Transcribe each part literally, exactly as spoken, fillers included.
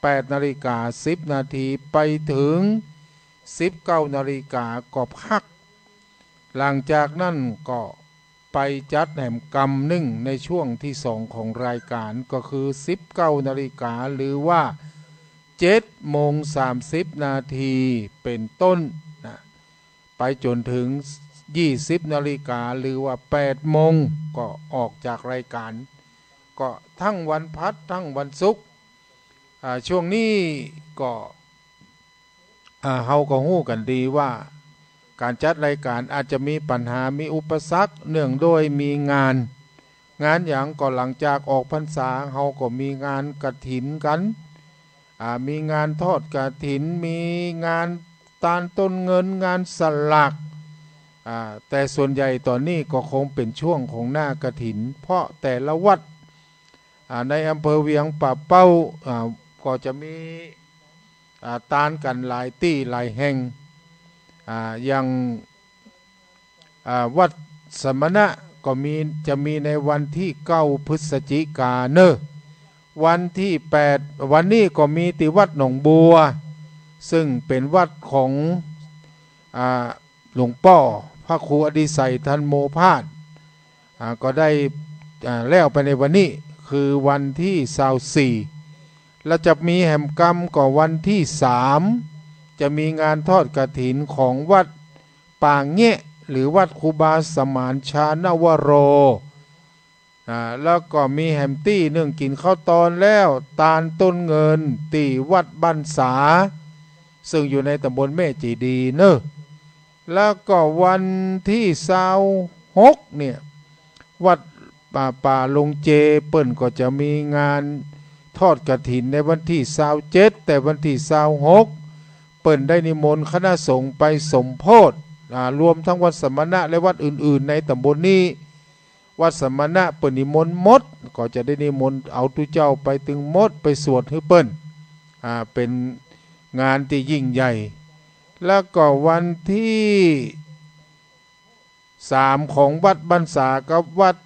แปดนาฬิกาสิบนาที ไปเถิงสิบเก้านาฬิกาก็พัก หลังจากนั้นก็ไปจัดแหมกำนึ่งในช่วงที่สองของรายก๋าน ก็คือสิบเก้านาฬิกา หรือว่าเจ็ดโมงสามสิบนาที เป๋นต้นนะ ไปจ๋นเถิงยี่สิบนาฬิกา หรือว่าแปดโมง ก็ออกจากรายก๋าน ก็ตึงวันพฤหัส ตึงวันศุกร์ อ่า ช่วงนี้ก็ อ่า เฮาก็ฮู้กั๋นดีว่า ก๋านจัดรายก๋านอาจจะมีปัญหา มีอุปสรรค เนื่องด้วยมีงาน งานหยังก็ หลังจากออกพรรษา เฮาก็มีงานกฐินกั๋น อ่า มีงานทอดกฐิน มีงานตานต้นเงิน งานสลาก อ่า แต่ส่วนใหญ่ต๋อนนี้ก็คงเป๋นช่วงของหน้ากฐิน เพราะแต่ละวัด อ่า ในอำเภอเวียงป่าเป้า อ่า ก็จะมี อ่า ตานกั๋นหลายตี้หลายแห่ง อ่า อย่าง อ่า วัดสมณะก็มี จะมีในวันตี้เก้าพฤศจิกาเนาะ วันตี้แปด วันนี้ก็มีตี้วัดหนองบัว ซึ่งเป๋นวัดของ อ่า หลวงป้อพระครูอดิไสยทันโมภาส อ่า ก็ได้ อ่า แล้วไปในวันนี้ คือวันตี้ซาวสี่ แล้วจะมีแหมกำก็วันตี้สาม จะมีงานทอดกฐินของวัดป่าแงะ หรือวัดครูบาสมานชานวโร อ่า แล้วก็มีแหมตี้นึ่งกิ๋นข้าวตอนแล้ว ตานต้นเงิน ตี้วัดบ้านสา ซึ่งอยู่ในตำบลแม่เจดีย์เนาะ แล้วก็วันตี้ซาวหกเนี่ย วัดป่า ป่าลงเจ เปิ้นก็จะมีงานทอดกฐินในวันตี้ซาวเจ็ด แต่วันตี้ซาวหก เปิ้นได้นิมนต์คณะสงฆ์ไปสมโภช อ่า รวมตึงวัดสมณะและวัดอื่นๆ ในตำบลนี้ วัดสมณะเปิ้นนิมนต์หมด ก็จะได้นิมนต์เอาตุ๊เจ้าไปตึงหมด ไปสวดหื้อเปิ้น อ่า เป๋นงานตี้ยิ่งใหญ่ แล้วก็วันตี้สามของวัดบ้านสากับวัด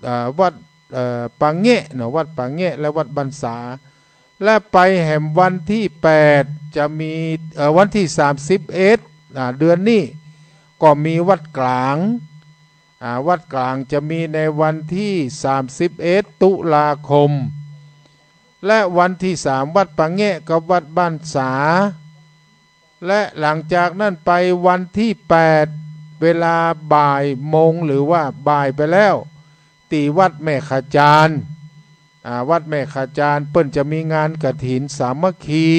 อ่า วัด เอ่อ ป่าแงะเนาะ วัดป่าแงะและวัดบ้านสา และไปแหมวันตี้แปด จะมี เอ่อ วันตี้สามสิบเอ็ด อ่า เดือนนี้ก็มีวัดกลาง อ่า วัดกลางจะมีในวันตี้สามสิบเอ็ด ตุลาคม และวันตี้สาม วัดป่าแงะกับวัดบ้านสา และหลังจากนั้นไปวันตี้แปด เวลาบ่ายโมง หรือว่าบ่ายไปแล้ว ตี้วัดแม่ขจาน อ่า วัดแม่ขจานเปิ้นจะมีงานกฐินสามัคคี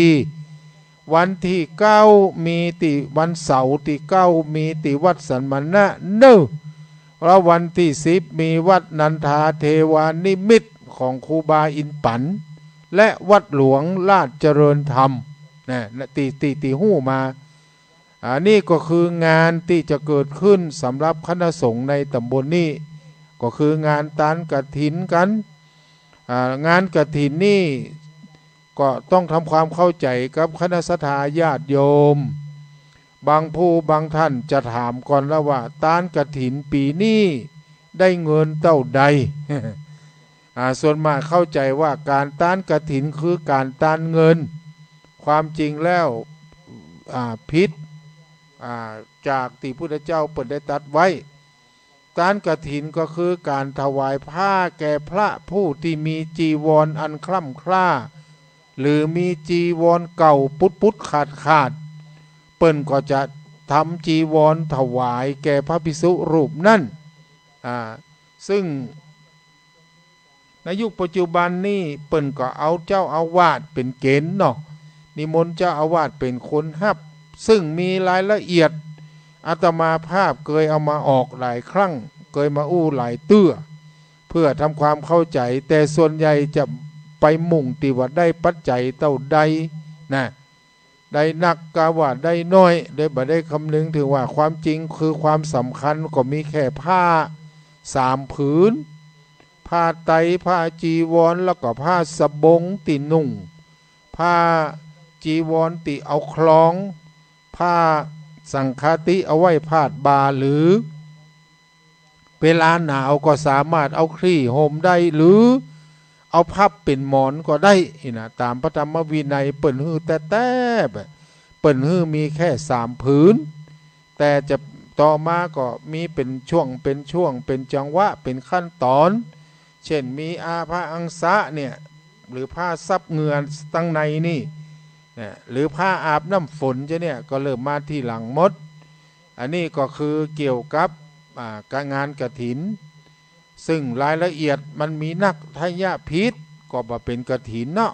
วันตี้เก้ามีตี้ วันเสาร์ตี้เก้ามีตี้วัดสมณะเนาะ แล้ววันตี้สิบมีวัดนันทาเทวานิมิตรของครูบาอินปัน และวัดหลวงราชเจริญธรรม นะ ตี้ ตี้ ตี้ฮู้มา อันนี้ก็คืองานตี้จะเกิดขึ้นสำหรับคณะสงฆ์ในตำบลนี้ ก็คืองานตานกฐินกั๋น อ่า งานกฐินนี่ก็ต้องทำความเข้าใจ๋กับคณะศรัทธาญาติโยม บางผู้บางท่านจะถามก่อนละว่า ตานกฐินปี๋นี้ได้เงินเต้าใด อ่า ส่วนมากเข้าใจ๋ว่าก๋านตานกฐินคือก๋านตานเงิน ความจริงแล้ว อ่า ผิด อ่า จากตี้พุทธเจ้าเปิ้นได้ตรัสไว้ ตานกฐินก็คือก๋านถวายผ้าแก่พระผู้ตี้มีจีวรอันคร่ำคร่า หรือมีจีวรเก่าปุดๆ ขาดๆ เปิ้นก็จะทำจีวรถวายแก่พระภิกษุรูปนั้น อ่า ซึ่ง ในยุคปัจจุบันนี้เปิ้นก็เอาเจ้าอาวาสเป๋นเก๋ณฑ์เนาะ นิมนต์เจ้าอาวาสเป๋นคนฮับ ซึ่งมีรายละเอียด อาตมาภาพเกยเอามาออกหลายครั้ง เกยมาอู้หลายเตื้อ เพื่อทำความเข้าใจ๋ แต่ส่วนใหญ่จะไปมุ่งตี้ว่าได้ปัจจัยเต้าใดนะ ได้นักกาว่าได้น้อย โดยบ่ได้คำนึงเถิงว่าความจริงคือความสำคัญก็มีแค่ผ้าสามผืน ผ้าไตร ผ้าจีวร แล้วก็ผ้าสบงตี้นุ่ง ผ้าจีวรตี้เอาคล้อง ผ้าสังฆาติเอาไว้พาดบ่า หรือ เวลาหนาวก็สามารถเอาคลี่ห่มได้ หรือ เอาพับเป๋นหมอนก็ได้ อี้นะ ต๋ามพระธรรมวินัยเปิ้นหื้อแต๊ๆ เปิ้นหื้อมีแค่สามผืน แต่จะต่อมาก็มีเป๋นช่วง เป๋นช่วง เป๋นจังหวะ เป๋นขั้นต๋อน เจ้นมีอาภะหังสะเนี่ย หรือผ้าซับเหงื่อตังในนี่นะ หรือผ้าอาบน้ำฝนจะเนี่ย ก็เริ่มมาทีหลังหมด อันนี้ก็คือเกี่ยวกับ อ่า การงานกฐิน ซึ่งรายละเอียดมันมีนัก ถ้าหยะผิดก็บ่เป๋นกฐินเนาะ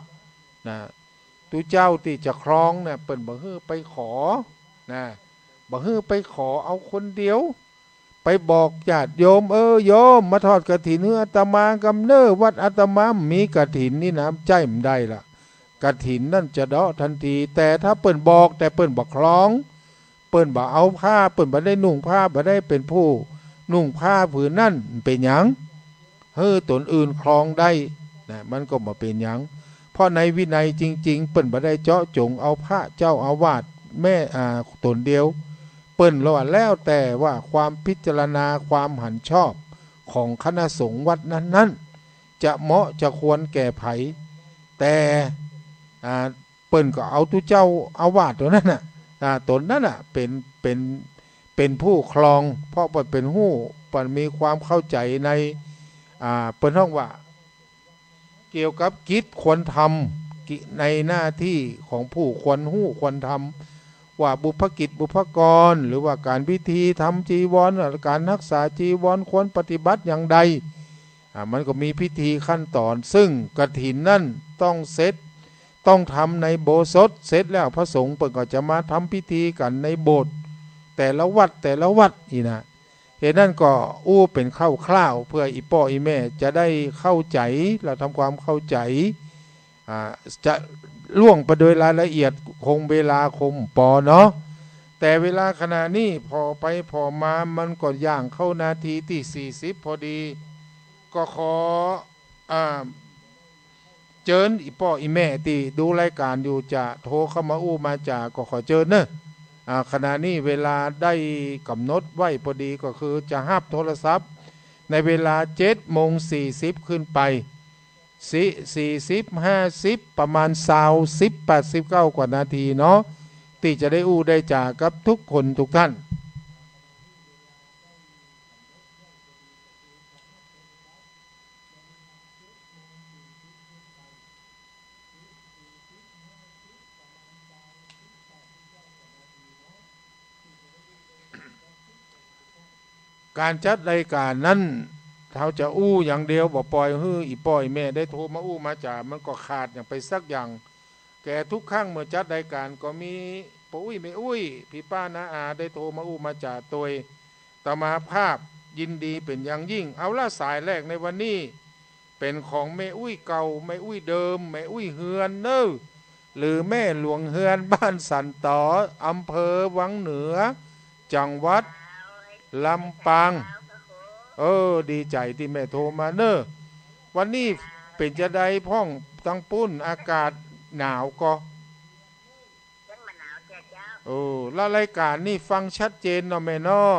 นะ ตุ๊เจ้าตี้จะครองเนี่ย เปิ้นบ่หื้อไปขอ นะ บ่หื้อไปขอเอาคนเดียว ไปบอกญาติโยม เออ โยม มาทอดกฐินหื้ออาตมากำเน้อ วัดอาตมามีกฐินนี่นะ ใจ๊บ่ได้ละ กฐินนั่นจะเดาะตันที แต่ถ้าเปิ้นบอก แต่เปิ้นบ่ครอง เปิ้นบ่เอาผ้า เปิ้นบ่ได้นุ่งผ้า บ่ได้เป๋นผู้นุ่งผ้าผืนนั้น เป๋นหยัง หื้อต๋นอื่นครองได้นะ มันก็บ่เป๋นหยัง เพราะในวินัยจริงๆ เปิ้นบ่ได้เจาะจงเอาพระเจ้าอาวาสแม่ อ่า ต๋นเดียว เปิ้นว่าแล้วแต่ว่าความพิจารณาความหันชอบของคณะสงฆ์วัดนั้นๆ จะเหมาะจะควรแก่ใผ แต่ อ่า เปิ้นก็เอาตุ๊เจ้าอาวาสต๋นนั้นน่ะ อ่า ต๋นนั้นน่ะ เป๋น เป๋น เป๋นผู้ครอง เพราะเปิ้นเป๋นฮู้ เปิ้นมีความเข้าใจ๋ใน อ่า เปิ้นฮ้องว่า เกี่ยวกับกิจควรทำ กิ ในหน้าตี้ของผู้ควรฮู้ควรทำ ว่าบุพกิจบุพกร หรือว่าก๋านพิธีทำจีวร ก๋านฮักษาจีวรควรปฏิบัติอย่างใด อ่า มันก็มีพิธีขั้นต๋อน ซึ่งกฐินนั่นต้องเสร็จ ต้องทำในอุโบสถ เสร็จแล้วพระสงฆ์เปิ้นก็จะมาทำพิธีกั๋นในโบสถ์ แต่ละวัดแต่ละวัดอี้นะ เหตุนั้นก็อู้เป๋นคร่าวๆ เปื้ออี่ป้ออี่แม่จะได้เข้าใจ๋ และทำความเข้าใจ๋ อ่า จะล่วงไปโดยรายละเอียด คงเวลาคงปอเนาะ แต่เวลาขณะนี้ผ่อไปผ่อมามันก็ย่างเข้านาทีตี้สี่สิบพอดี ก็ขอ อ่า เจิญอี่ป้ออี่แม่ตี้ดูรายก๋านอยู่จะโทรเข้ามาอู้มาจ๋า ก็ขอเจิญเนาะ อ่า ขณะนี้เวลาได้ก๋ำหนดไว้พอดีก็คือจะฮับโทรศัพท์ในเวลาเจ็ดโมงสี่สิบขึ้นไป สี่ สี่สิบ ห้าสิบ ประมาณซาว สิบ แปดสิบเก้ากว่านาทีเนาะ ตี้จะได้อู้ได้จ๋ากับทุกคนทุกท่าน ก๋านจัดรายก๋านนั้น เฮาจะอู้อย่างเดียว บ่ปล่อยหื้ออี่ป้ออี่แม่ได้โทรมาอู้มาจ๋า มันก็ขาดอย่างไปสักอย่าง แก่ทุกครั้งเมื่อจัดรายก๋านก็มีป้ออุ๊ยแม่อุ๊ย ปี้ป้าน้าอาได้โทรมาอู้มาจ๋าตวย อาตมาภาพยินดีเป๋นอย่างยิ่ง เอาละ สายแรกในวันนี้ เป๋นของแม่อุ๊ยเก่า แม่อุ๊ยเดิม แม่อุ๊ยเฮือนเน้อ หรือแม่หลวงเฮือน บ้านสันต๋อ อำเภอวังเหนือ จังหวัดลำปาง เออ ดีใจ๋ตี้แม่โทรมาเน้อ วันนี้เป๋นจาใดพ่อง ตังปุ้นอากาศหนาวก่อ ยังบ่หนาวเจ้า เจ้า เออ แล้วรายก๋านนี่ฟังชัดเจนเนาะแม่เนาะ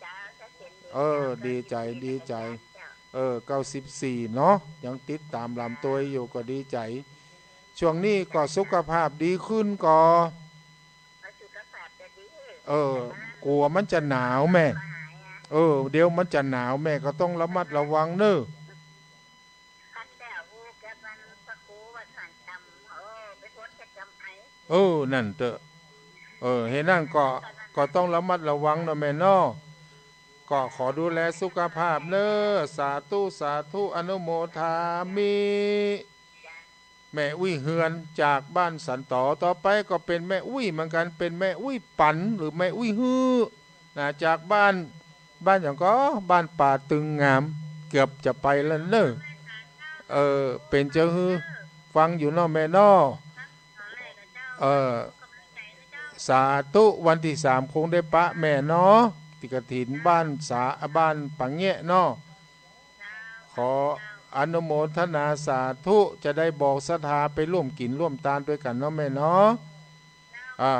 เจ้า ชัดเจนดี เออ เจ้า ดีใจ๋ เก้าสิบสี่ ดีใจ๋ เจ้า เออ เก้าสิบสี่เนาะ ยังติดต๋ามลำตวยอยู่ก็ดีใจ๋ ช่วงนี้ก็สุขภาพดีขึ้นก่อ สุขภาพจะดี เออ กั๋วมันจะหนาวแม่ เออ เดี๋ยวมันจะหนาว แม่ก็ต้องระมัดระวังเน้อ เออ นั่นเต๊อะ เออ เหตุนั้นก็ ก็ต้องระมัดระวังเนาะแม่เนาะ ก็ขอดูแลสุขภาพเน้อ สาธุ สาธุ อนุโมทามิ แม่อุ๊ยเฮือนจากบ้านสันต๋อ ต่อไปก็เป๋นแม่อุ๊ยเหมือนกั๋น เป๋นแม่อุ๊ยปั๋น หรือแม่อุ๊ยฮื้อ นะ จากบ้าน บ้านหยังก่อ บ้านป่าตึงงาม เกือบจะไปแล้วเน้อ เออ เป๋นจาหื้อ ฟังอยู่เนาะแม่เนาะ เออ สาธุ วันตี้สามคงได้ปะแม่เนาะ ตี้กฐินบ้านสา บ้านปางแงะเนาะ ขออนุโมทนาสาธุ จะได้บอกศรัทธาไปร่วมกิ๋นร่วมตานตวยกั๋นเนาะแม่เนาะ อ่า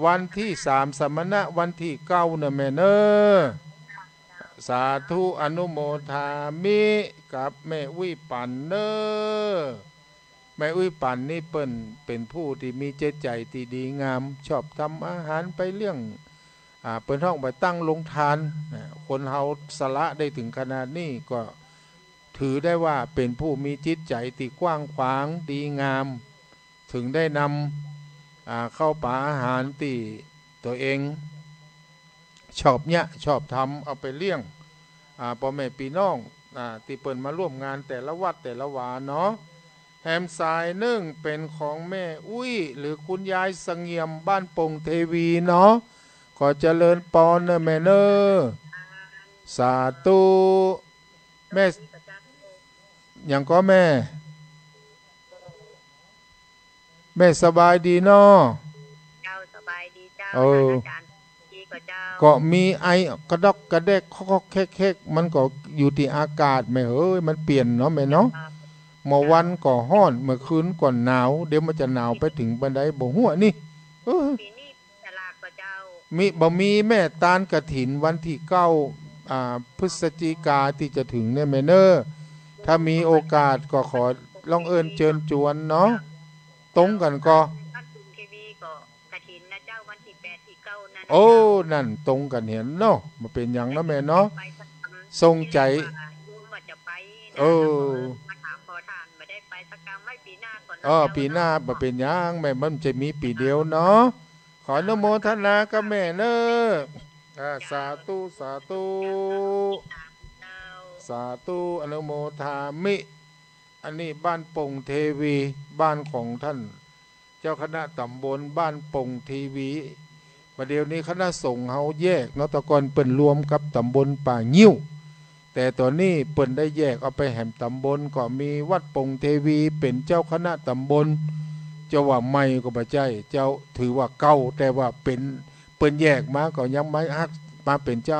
วันตี้สามสมณะ วันตี้เก้าเนาะแม่เน้อ สาธุอนุโมทามิกับแม่อุ๊ยปั่นเน้อ แม่อุ๊ยปั่นนี่เปิ้นเป๋นผู้ตี้มีจิตใจ๋ตี้ดีงาม ชอบทำอาหารไปเลี้ยง อ่า เปิ้นฮ้องไปตั้งโฮงตาน นะ คนเฮาสละได้เถิงขนาดนี้ก็ถือได้ว่าเป๋นผู้มีจิตใจ๋ตี้กว้างขวางดีงาม เถิงได้นำ อ่า ข้าวป๋าอาหารตี้ตั๋วเอง ชอบเยียะชอบทำเอาไปเลี้ยง อ่า ป้อแม่ปี้น้อง อ่า ตี้เปิ้นมาร่วมงานแต่ละวัดแต่ละวาเนาะ แหมสายนึ่งเป๋นของแม่อุ๊ย หรือคุณยายเสงี่ยม บ้านโป่งเทวีเนาะ ขอเจริญปอนเน้อแม่เน้อ สาธุ แม่ หยังก่อแม่ แม่สบายดีเนาะ เจ้า สบายดีเจ้า เออ อาจ๋ารย์ ดีก่อเจ้า ก็มีไอกระดอกกระแดกคอกๆแคกๆ มันก็อยู่ตี้อากาศแม่เอ๋ย มันเปลี่ยนเนาะแม่เนาะ เจ้า เมื่อวันก็ฮ้อน เมื่อคืนก็หนาว เดี๋ยวมันจะหนาวไปเถิงปานใดบ่ฮู้นี่ เออ ปี๋นี้ สลากก่อเจ้า มี บ่มีแม่ ตานกฐินวันตี้เก้า อ่า พฤศจิกาตี้จะเถิงเนี่ยแม่เน้อ ถ้ามีโอกาสก็ขอลองเอิ้นเจิญจวนเนาะ ตรงกั๋นก่อ บ้านโป่งเทวีก่อกฐินนะเจ้า วันตี้แปดตี้เก้านั่นนะ โอ้ เจ้า นั่นตรงกั๋นแหมเนาะ บ่เป๋นหยังเนาะแม่เนาะ ไปสักครั้ง ส่งใจ๋ ที่แรกว่าโยมว่าจะไปนะ เออ แล้วก็มาถามขอทาน บ่ได้ไปสักครั้ง ไว้ปี๋หน้าก่อนเนาะ เออ เจ้า ปี๋หน้า เนาะ บ่เป๋นหยังแม่ มันจะมีปี๋เดียวเนาะ ขออนุโมทนากับแม่เน้อ อ่า สาธุ สาธุ สาธุ อนุโมทามิ อันนี้บ้านโป่งเทวี บ้านของต้านเจ้าคณะต๋ำบลบ้านโป่งเทวี บ่าเดี่ยวนี้คณะสงฆ์เฮาแยกเนาะ แต่ก่อนเปิ้นรวมกับต๋ำบลป่างิ้ว แต่ต๋อนนี้เปิ้นได้แยกเอาไปแหมต๋ำบล ก็มีวัดโป่งเทวีเป๋นเจ้าคณะต๋ำบล จะว่าใหม่ก็บ่ใจ้เจ้า ถือว่าเก่า แต่ว่าเป๋น เปิ้นแยกมาก็ยังมาฮัก มาเป๋นเจ้า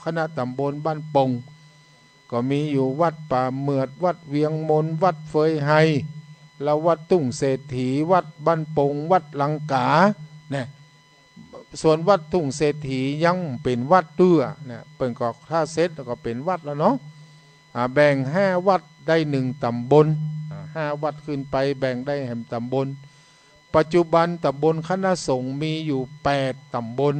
คณะต๋ำบลบ้านโป่ง ก็มีอยู่วัดป่าเหมือด วัดเวียงมน วัดเฟยไฮ และวัดทุ่งเศรษฐี วัดบ้านโป่ง วัดลังกา นะ ส่วนวัดทุ่งเศรษฐียังเป๋นวัดเตื้อนะ เปิ้นก็ถ้าเสร็จแล้วก็เป๋นวัดแล้วเนาะ อ่า แบ่งห้าวัดได้หนึ่งต๋ำบล อ่า ห้าวัดขึ้นไปแบ่งได้แหมต๋ำบล ปัจจุบันต๋ำบลคณะสงฆ์มีอยู่แปดต๋ำบล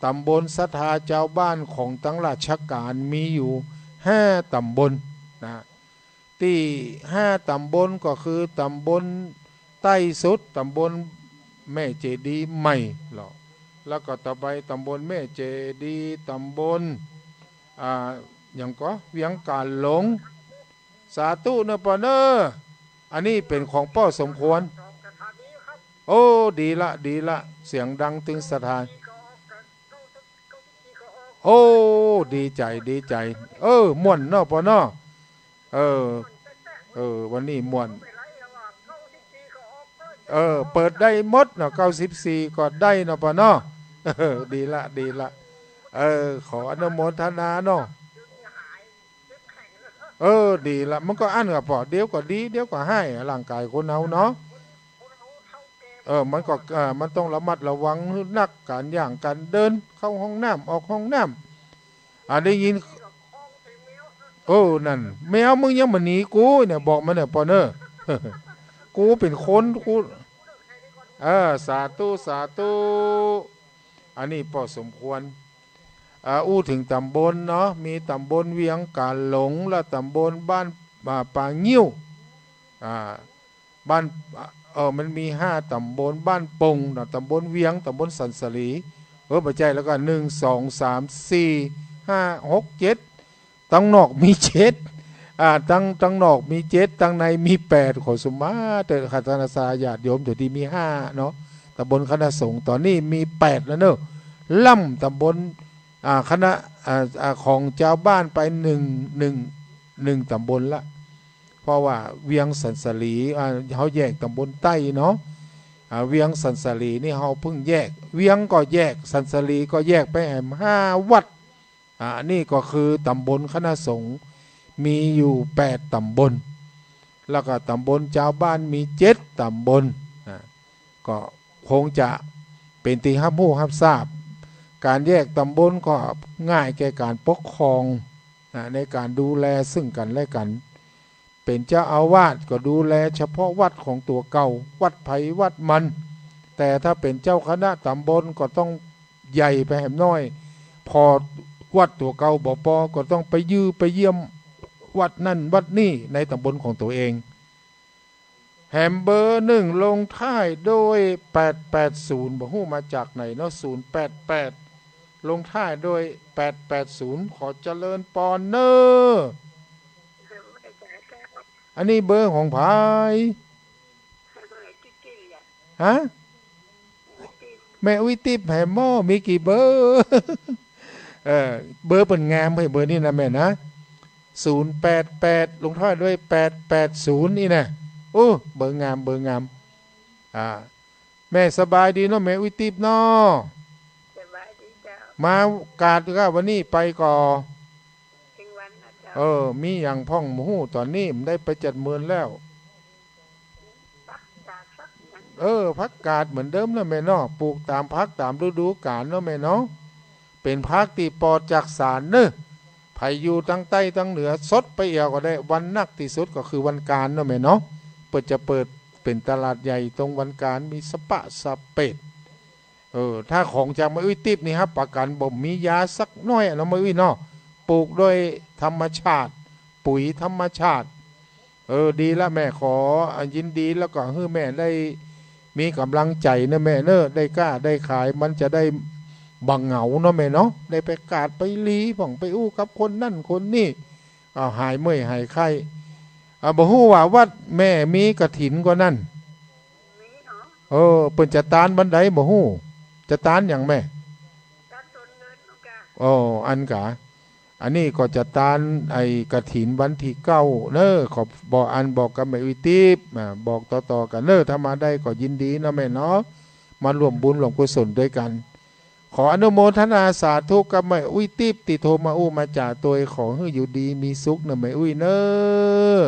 ต๋ำบลศรัทธาจาวบ้านของตังราชก๋านมีอยู่ห้าต๋ำบลนะ ตี้ห้าต๋ำบลก็คือต๋ำบลใต้สุด ต๋ำบลแม่เจดีย์ใหม่เหรอ แล้วก็ต่อไปต๋ำบลแม่เจดีย์ ต๋ำบล อ่า หยังก่อ เวียงก๋านหลง สาธุเน้อป้อเน้อ อันนี้เป๋นของป้อสมควร โอ้ ดีละ ดีละ เสียงดังตึงสถาน โอ้ ดีใจ๋ ดีใจ๋ เออ ม่วนเนาะป้อเนาะ เออ เออ วันนี้ม่วน เออ เปิดได้หมดเนาะ เก้าสิบสี่ก็ได้เนาะป้อเนาะ เออ ดีละ ดีละ เออ ขออนุโมทนาเนาะ เออ ดีละ มันก็อั้นกะป้อ เดี๋ยวก็ดี เดี๋ยวก็ฮ้าย ร่างก๋ายคนเฮาเนาะ เออ มันก็ เออ มันต้องระมัดระวังนัก ก๋านย่างก๋านเดิน เข้าห้องน้ำ ออกห้องน้ำ อ่า ได้ยิน เออ นั่น แมวมึงยังบ่หนีกูเนี่ย บอกมันเนี่ยป้อเน้อ กูเป๋นคน กู เออ สาธุ สาธุ อันนี้ป้อสมควร อ่า อู้เถิงต๋ำบลเนาะ มีต๋ำบลเวียงก๋านหลง และต๋ำบลบ้าน อ่า ป่างิ้ว อ่า บ้าน เออ มันมีห้าต๋ำบล บ้านโป่งเนาะ ต๋ำบลเวียง ต๋ำบลสันสาลี เออ บ่ใจ้ แล้วก็หนึ่ง สอง สาม สี่ ห้า หก เจ็ด ตังนอกมีเจ็ด อ่า ตัง ตังนอกมีเจ็ด ตังในมีแปด ขอสมมาเถอะ คณะสัตยาญาติโยม เดี๋ยวนี้มีห้าเนาะ ต๋ำบลคณะสงฆ์ ต๋อนนี้มีแปดแล้วเนาะ ล่ำต๋ำบล อ่า คณะ อ่า อ่า ของจาวบ้านไปหนึ่ง หนึ่ง หนึ่งต๋ำบลละ เพราะว่าเวียงสันสาลี อ่า เฮาแยกต๋ำบลใต้เนาะ อ่า เวียงสันสาลีนี่เฮาเพิ่งแยก เวียงก็แยก สันสาลีก็แยกไปแหมห้าวัด อ่า อันนี้ก็คือต๋ำบลคณะสงฆ์มีอยู่แปดต๋ำบล แล้วก็ต๋ำบลจาวบ้านมีเจ็ดต๋ำบล อ่า ก็คงจะเป๋นตี้ฮับฮู้ฮับทราบ ก๋านแยกต๋ำบลก็ง่ายแก่ก๋านปกครอง นะ ในก๋านดูแลซึ่งกั๋นและกั๋น เป๋นเจ้าอาวาสก็ดูแลเฉพาะวัดของตั๋วเก่า วัดใผวัดมัน แต่ถ้าเป๋นเจ้าคณะต๋ำบลก็ต้องใหญ่ไปแหมน้อย ผ่อวัดตั๋วเก่าบ่ปอ ก็ต้องไปเยี่ยมไปเยี่ยมวัดนั่นวัดนี่ในต๋ำบลของตั๋วเอง แหมเบอร์หนึ่งลงท้ายโดยแปดแปดศูนย์ บ่ฮู้มาจากไหนเนาะ ศูนย์แปดแปด ลงท้ายโดยแปดแปดศูนย์ ขอเจริญปอนเน้อ อันนี้เบอร์ของใผ ฮะ แม่อุ๊ยติ๊บแหมหม้อ มีกี่เบอร์ เออ เบอร์เปิ้นงาม เบอร์นี้นะแม่นะ ศูนย์แปดแปด ลงท้ายด้วยแปดแปดศูนย์ นี่นะ โอ้ เบอร์งาม เบอร์งาม อ่า แม่สบายดีเนาะ แม่อุ๊ยติ๊บเนาะ สบายดีเจ้า มากาดก็วันนี้ไปก่อ เถิงวันนะเจ้า เออ มีหยังพ่องบ่ฮู้ ต๋อนนี้บ่ได้ไปจัดเมินแล้ว เออ ผักกาดเหมือนเดิมเนาะแม่เนาะ ปลูกต๋ามผักต๋ามฤดูกาลเนาะแม่เนาะ เป๋นผักตี้ปลอดจากสารเน้อ ใผอยู่ตังใต้ตังเหนือ สดไปเอี่ยวก็ได้ วันนักตี้สุดก็คือวันก๋านเนาะแม่เนาะ เปิ้นจะเปิดเป๋นตลาดใหญ่ตรงวันก๋าน มีสะปะสะเปด เออ ถ้าของจากแม่อุ๊ยติ๊บนี่ฮับประกั๋นบ่มียาสักหน้อยอะเนาะแม่อุ๊ยเนาะ ปลูกโดยธรรมชาติ ปุ๋ยธรรมชาติ เออ ดีละแม่ ขอ อ่ะ ยินดี แล้วก็หื้อแม่ได้มีก๋ำลังใจ๋เน้อแม่เน้อ ได้ก๊าได้ขาย มันจะได้บ่เหงาเนาะแม่เนาะ ได้ไปกาดไปหลีพ่อง ไปอู้กับคนนั่นคนนี่ เอา หายเมื่อยหายไข้ อ่ะ บ่ฮู้ว่าวัดแม่มีกฐินก่อนั่น เออ เปิ้นจะตานวันใดบ่ฮู้ จะตานหยังแม่ ตานต้นเดือนเนาะกะ อ๋อ อันกะ อันนี้ก็จะตานไอ้กฐินวันตี้เก้าเน้อ ขอบอกอันบอกกับแม่อุ๊ยติ๊บ อ่า บอกต่อๆ กั๋นเน้อ ถ้ามาได้ก็ยินดีเนาะแม่เนาะ มาร่วมบุญร่วมกุศลตวยกั๋น ขออนุโมทนาสาธุกับแม่อุ๊ยติ๊บตี้โทรมาอู้มาจ๋าตวย ขอหื้ออยู่ดีมีสุขเน้อแม่อุ๊ยเน้อ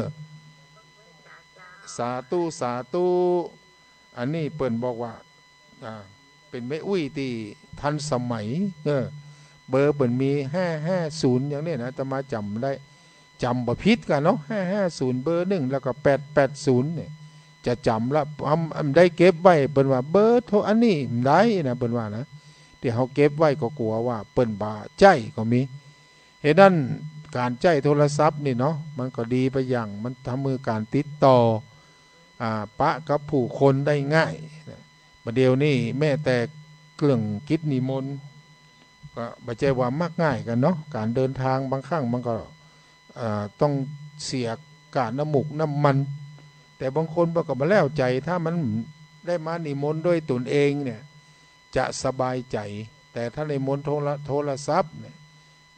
สาธุ สาธุ อันนี้เปิ้นบอกว่า อ่า เป๋นแม่อุ๊ยตี้ทันสมัย เออ เบอร์เปิ้นมี ห้าห้าศูนย์ อย่างนี้นะ อาตมาจ๋ำได้ จ๋ำบ่ผิดกั๋นเนาะ ห้าห้าศูนย์ เบอร์หนึ่ง แล้วก็ แปดแปดศูนย์ เนี่ย จะจ๋ำละ อำ อำได้เก็บไว้ เปิ้นว่าเบอร์โทรอันนี้บ่ได้นะ เปิ้นว่านะ ตี้เฮาเก็บไว้ก็กั๋วว่าเปิ้นบ่ใจ๊ก็มี เหตุนั้นก๋านใจ๊โทรศัพท์นี่เนาะ มันก็ดีไปอย่าง มันทำหื้อก๋านติดต่อ อ่า ปะกับผู้คนได้ง่าย บ่าเดี่ยวนี้แม้แต่เรื่องกิจนิมนต์ ก็บ่ใจ้ว่ามักง่ายกั๋นเนาะ ก๋านเดินตางบางครั้งมันก็ อ่า ต้องเสียก๋าน้ำหมกน้ำมัน แต่บางคนมันก็บ่แล้วใจ๋ ถ้ามันได้มานิมนต์ด้วยตนเองเนี่ย จะสบายใจ๋ แต่ถ้านิมนต์โทร โทรศัพท์เนี่ย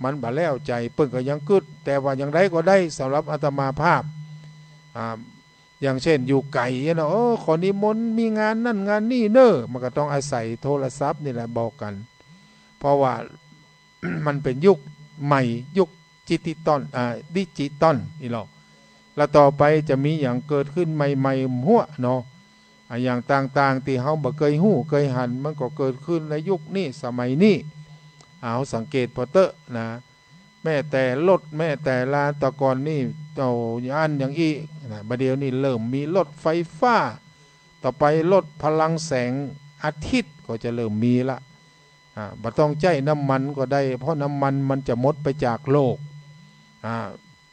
มันบ่แล้วใจ๋ เปิ้นก็ยังกึ๊ด แต่ว่าอย่างใดก็ได้ สำหรับอาตมาภาพ อ่า อย่างเช่นอยู่ไก๋เนาะ โอ้ ขอนิมนต์มีงานนั่นงานนี่เน้อ มันก็ต้องอาศัยโทรศัพท์นี่แหละบอกกั๋น เพราะว่า มันเป๋นยุคใหม่ ยุคดิจิตอล อ่า ดิจิตอลนี่หรอก แล้วต่อไปจะมีหยังเกิดขึ้นใหม่ๆ หั้วเนาะ อ่า อย่างต่างๆ ตี้เฮาบ่เกยฮู้เกยหัน มันก็เกิดขึ้นในยุคนี้สมัยนี้ อ่า เฮาสังเกตผ่อเต๊อะนะ แม้แต่รถ แม้แต่ลา แต่ก่อนนี่ เอ้า อย่างอั้นอย่างอี้นะ บ่าเดี่ยวนี้เริ่มมีรถไฟฟ้า ต่อไปรถพลังแสงอาทิตย์ก็จะเริ่มมีละ อ่า บ่ต้องใจ๊น้ำมันก็ได้ เพราะน้ำมันมันจะหมดไปจากโลก อ่า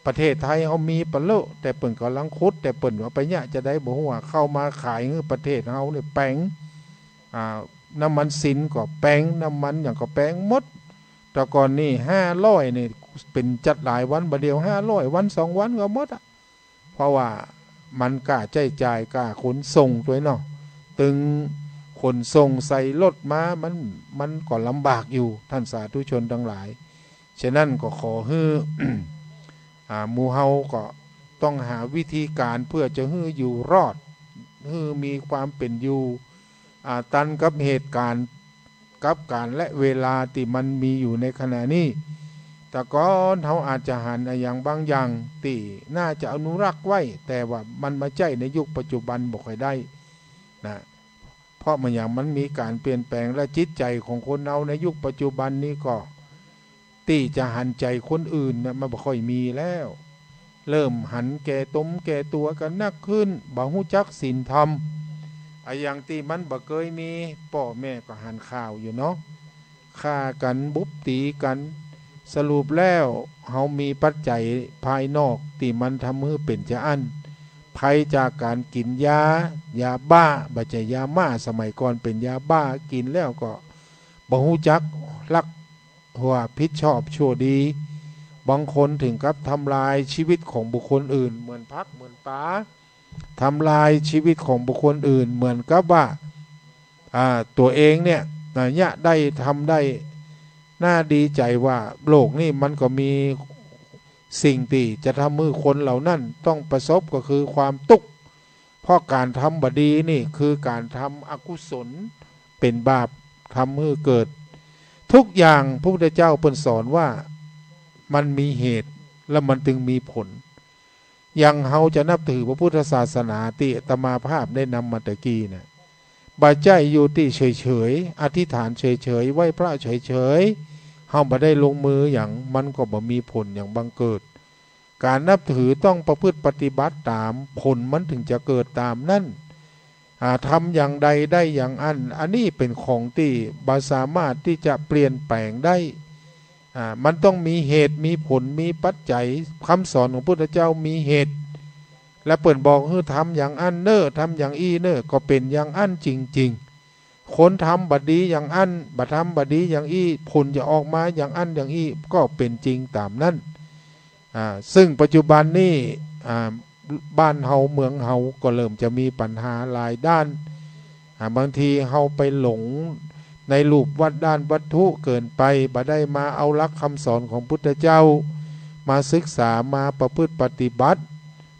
ประเทศไทยเฮามีปะเลอะ แต่เปิ้นก่ำลังขุด แต่เปิ้นว่าไปเยียะจาใดบ่ฮู้ ว่าเข้ามาขายหื้อประเทศเฮานี่แปง อ่า น้ำมันสินก็แปง น้ำมันหยังก็แปงหมด แต่ก่อนนี่ห้าร้อยนี่เป๋นจักหลายวัน บ่าเดี่ยวห้าร้อยวันสองวันก็หมดอะ เพราะว่ามันก้าใจ๊จ่าย ก้าขนส่งตวยเนาะ ตึงขนส่งใส่รถมา มัน มันก็ลำบากอยู่ ท่านสาธุชนตังหลาย ฉะนั้นก็ขอหื้อ อ่า หมู่เฮาก็ต้องหาวิธีก๋านเพื่อจะหื้ออยู่รอด หื้อมีความเป๋นอยู่ อ่า ตันกับเหตุก๋ารณ์ กับก๋าลและเวลาตี้มันมีอยู่ในขณะนี้ แต่ก่อนเฮาอาจจะหันอะหยังบางอย่างตี้น่าจะอนุรักษ์ไว้ แต่ว่ามันมาใจ๊ในยุคปัจจุบันบ่ค่อยได้นะ เพราะมันอย่างมันมีก๋านเปลี่ยนแปลง และจิตใจ๋ของคนเฮาในยุคปัจจุบันนี้ก็ ตี้จะหันใจ๋คนอื่นน่ะ มันบ่ค่อยมีแล้ว เริ่มหันแก่ต๋นแก่ตั๋วกั๋นนักขึ้น บ่ฮู้จักศีลธรรม อะหยังตี้มันบ่เกยมี ป้อแม่ก็หันข่าวอยู่เนาะ ฆ่ากั๋น บุบตี๋กั๋น สรุปแล้วเฮามีปัจจัยภายนอกตี้มันทำหื้อเป๋นจาอั้น ภัยจากก๋านกิ๋นยา ยาบ้า บ่ใจ้ยาม่า สมัยก่อนเป๋นยาบ้า กิ๋นแล้วก็บ่ฮู้จักฮัก หัวผิดชอบชั่วดี บางคนเถิงกับทำลายชีวิตของบุคคลอื่น เหมือนผักเหมือนป๋า ทำลายชีวิตของบุคคลอื่น เหมือนกับว่า อ่า ตั๋วเองเนี่ย อ่า เนี่ยได้ทำได้ น่าดีใจ๋ว่าโลกนี้มันก็มีสิ่งตี้จะทำหื้อคนเหล่านั้นต้องประสบ ก็คือความตุ๊กข์ เพราะก๋านทำบ่ดีนี่คือก๋านทำอกุศล เป๋นบาป ทำหื้อเกิด ทุกอย่างพระพุทธเจ้าเปิ้นสอนว่ามันมีเหตุ แล้วมันจึงมีผล อย่างเฮาจะนับถือพระพุทธศาสนาตี้อาตมาภาพได้นำมาตะกี้เนี่ย บ่ใจ้อยู่ตี้เฉยๆ อธิษฐานเฉยๆ ไหว้พระเฉยๆ เฮาบ่ได้ลงมือหยัง มันก็บ่มีผลหยังบังเกิด ก๋านนับถือต้องประพฤติปฏิบัติต๋าม ผลมันเถิงจะเกิดต๋ามนั้น อ่า ทำอย่างใดได้อย่างอั้น อันนี้เป๋นของตี้บ่สามารถตี้จะเปลี่ยนแปลงได้ อ่า มันต้องมีเหตุมีผล มีปัจจัย คำสอนของพุทธเจ้ามีเหตุ และเปิ้นบอกหื้อทำอย่างอั้นเน่อ ทำอย่างอี้เน่อ ก็เป๋นอย่างอั้นจริงๆ คนทำบ่ดีอย่างอั้น บ่ทำบ่ดีอย่างอี้ ผลจะออกมาอย่างอั้นอย่างอี้ ก็เป๋นจริงต๋ามนั้น อ่า ซึ่งปัจจุบันนี้ อ่า บ้านเฮาเมืองเฮาก็เริ่มจะมีปัญหาหลายด้าน อ่า บางทีเฮาไปหลงในรูปวัตด้านวัตถุเกินไป บ่ได้มาเอาหลักคำสอนของพุทธเจ้ามาศึกษา มาประพฤติปฏิบัติ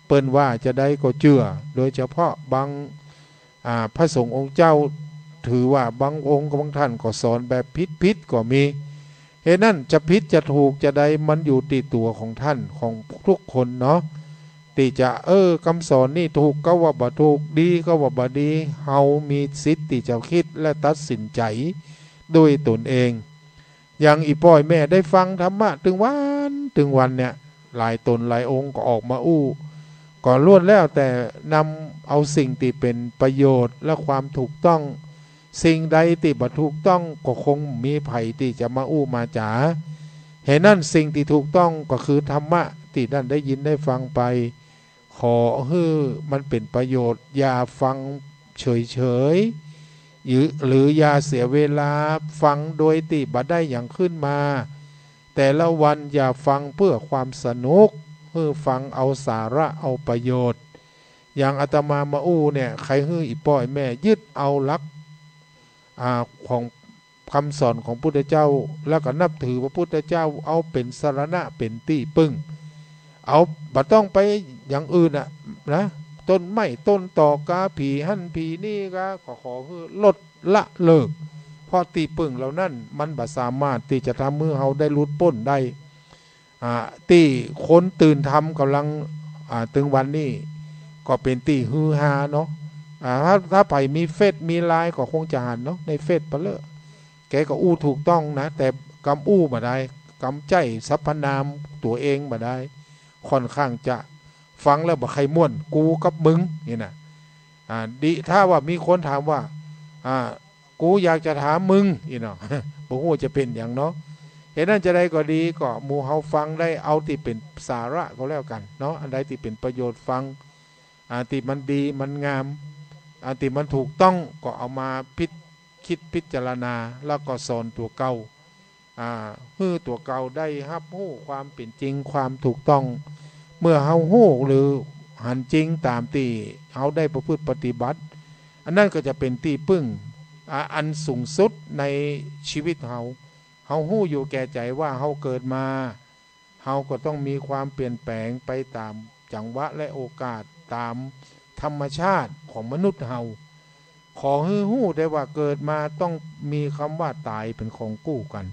เปิ้นว่าจะใดก็เจื้อ โดยเฉพาะบาง อ่า พระสงฆ์องค์เจ้า ถือว่าบางองค์บางท่านก็สอนแบบผิดๆ ก็มี เหตุนั้นจะผิดจะถูกจะใด มันอยู่ตี้ตั๋วของท่าน ของทุกคนเนาะ ตี้จะ เออ คำสอนนี่ถูกก็ว่าบ่ถูก ดีก็ว่าบ่ดี เฮามีสิทธิ์ตี้จะกึ๊ดและตัดสินใจ๋ด้วยตนเอง อย่างอี่ป้ออี่แม่ได้ฟังธรรมะตึงวันตึงวันเนี่ย หลายต๋นหลายองค์ก็ออกมาอู้ ก็ล้วนแล้วแต่นำเอาสิ่งตี้เป๋นประโยชน์และความถูกต้อง สิ่งใดตี้บ่ถูกต้องก็คงบ่มีใผตี้จะมาอู้มาจ๋า เหตุนั้นสิ่งตี้ถูกต้องก็คือธรรมะตี้ต้านได้ยินได้ฟังไป ขอหื้อมันเป๋นประโยชน์ อย่าฟังเฉยๆ หรือ หรืออย่าเสียเวลาฟังโดยตี้บ่ได้หยังขึ้นมา แต่ละวันอย่าฟังเพื่อความสนุก หื้อฟังเอาสาระเอาประโยชน์ อย่างอาตมามาอู้เนี่ย ใค่หื้ออี่ป้ออี่แม่ยึดเอาหลัก อ่า ของคำสอนของพุทธเจ้า แล้วก็นับถือพระพุทธเจ้าเอาเป๋นสรณะเป๋นตี้ปึ้ง เอา บ่ต้องไปอย่างอื่นอะนะ ต้นไม้ต้นตอกา ผีหั้นผีนี่กา ก็ขอหื้อลดละเลิก เพราะตี้ปึ้งเหล่านั้นมันบ่สามารถตี้จะทำหื้อเฮาได้หลุดป๊นได้ อ่า ตี้คนตื่นธรรมก่ำลัง อ่า ตึงวันนี้ก็เป๋นตี้ฮือฮาเนาะ อ่า ถ้า ถ้าใผมีเฟซมีไลน์ก็คงจะหันเนาะ ในเฟซปะเลอะ แกก็อู้ถูกต้องนะ แต่กำอู้บ่ได้ กำใจ๊สรรพนามตั๋วเองบ่ได้ ค่อนข้างจะฟังแล้วบ่ใค่ม่วน กูกับมึง นี่นะ อ่า ดิ ถ้าว่ามีคนถามว่า อ่า กูอยากจะถามมึง อี้เนาะ บ่ฮู้จะเป๋นหยังเนาะ เหตุนั้นจะใดก็ดี ก็หมู่เฮาฟังได้ เอาตี้เป๋นสาระก็แล้วกั๋นเนาะ อันใดตี้เป๋นประโยชน์ฟัง อ่า ตี้มันดีมันงาม อ่า ตี้มันถูกต้อง ก็เอามาพิจ กึ๊ดพิจารณา แล้วก็สอนตั๋วเก่า อ่า หื้อตั๋วเก่าได้ฮับฮู้ความเป๋นจริง ความถูกต้อง เมื่อเฮาฮู้หรือหันจริงต๋ามตี้เฮาได้ประพฤติปฏิบัติ อันนั้นก็จะเป๋นตี้ปึ้ง อ่า อันสูงสุดในชีวิตเฮา เฮาฮู้อยู่แก่ใจ๋ว่าเฮาเกิดมา เฮาก็ต้องมีความเปลี่ยนแปลงไปต๋ามจังหวะและโอกาส ต๋ามธรรมชาติของมนุษย์เฮา ขอหื้อฮู้ได้ว่าเกิดมาต้องมีกำว่าต๋ายเป๋นของกู้กั๋น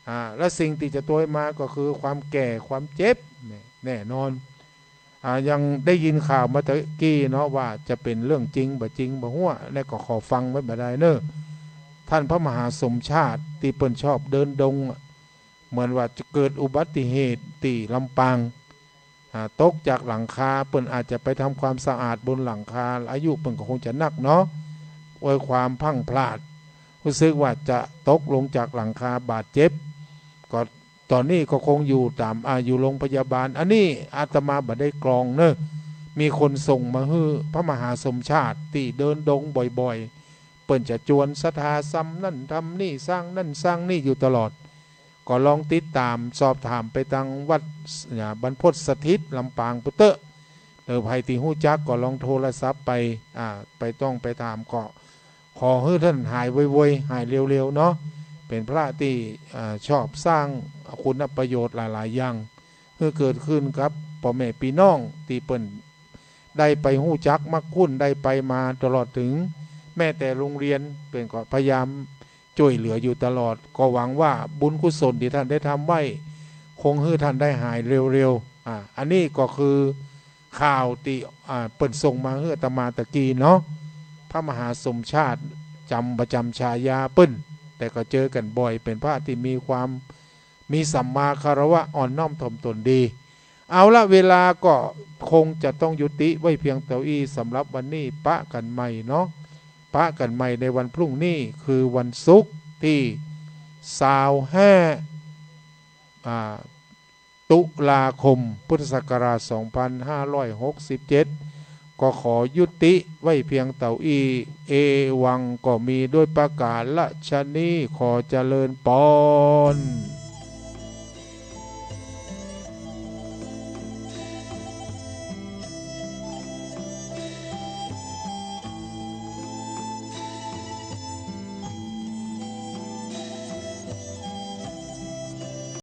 อ่า และสิ่งตี้จะตวยมาก็คือความแก่ ความเจ็บ เนี่ย แน่นอน อ่า ยังได้ยินข่าวมาตะกี้เนาะ ว่าจะเป๋นเรื่องจริงบ่จริงบ่ฮู้ และก็ขอฟังไว้บ่ได้เน่อ ท่านพระมหาสมชาติตี้เปิ้นชอบเดินดงอะ เหมือนว่าจะเกิดอุบัติเหตุตี้ลำปาง อ่า ตกจากหลังคา เปิ้นอาจจะไปทำความสะอาดบนหลังคา อายุเปิ้นก็คงจะนักเนาะ ด้วยความพลั้งพลาด ฮู้สึกว่าจะตกลงจากหลังคาบาดเจ็บ ก็ต๋อนนี้ก็คงอยู่ต๋าม อ่า อยู่โรงพยาบาล อันนี้อาตมาบ่ได้กรองเน่อ มีคนส่งมาหื้อพระมหาสมชาติตี้เดินดงบ่อยๆ เปิ้นจะจวนศรัทธาซ่ำนั่นทำนี่ สร้างนั่นสร้างนี่อยู่ตลอด ก็ลองติดต๋ามสอบถามไปตางวัด อ่า บรรพตสถิตลำปางปู้นเต๊อะ หรือใผตี้ฮู้จักก็ลองโทรศัพท์ไป อ่า ไปต้องไปถาม ก็ขอหื้อต้านหายไวๆ หายเร็วๆ เนาะ เป๋นพระตี้ อ่า ชอบสร้างคุณประโยชน์หลายๆ อย่าง หื้อเกิดขึ้นกับป้อแม่ปี้น้องตี้เปิ้นได้ไปฮู้จักมักคุ้น ได้ไปมาตลอด เถิงแม้แต่โรงเรียนเปิ้นก็พยายามจ้วยเหลืออยู่ตลอด ก็หวังว่าบุญกุศลตี้ท่านได้ทำไว้ คงหื้อท่านได้หายเร็วๆ อ่า อันนี้ก็คือข่าวตี้ อ่า เปิ้นส่งมาหื้ออาตมาตะกี้เนาะ พระมหาสมชาติ จ๋ำ ประจ๋ำฉายาเปิ้น แต่ก็เจอกั๋นบ่อย เป๋นพระตี้มีความ มีสัมมาคารวะ อ่อนน้อมถ่อมตนดี เอาละ เวลาก็คงจะต้องยุติไว้เพียงเต้าอี้ สำหรับวันนี้ ปะกั๋นใหม่เนาะ ปะกั๋นใหม่ในวันพรุ่งนี้ คือวันศุกร์ตี้ซาวห้า อ่า ตุลาคม พุทธศักราช สองพันห้าร้อยหกสิบเจ็ด ก็ขอยุติไว้เพียงเต้าอี้ เอวัง ก็มีด้วยประก๋ารฉะนี้ ขอเจริญปอน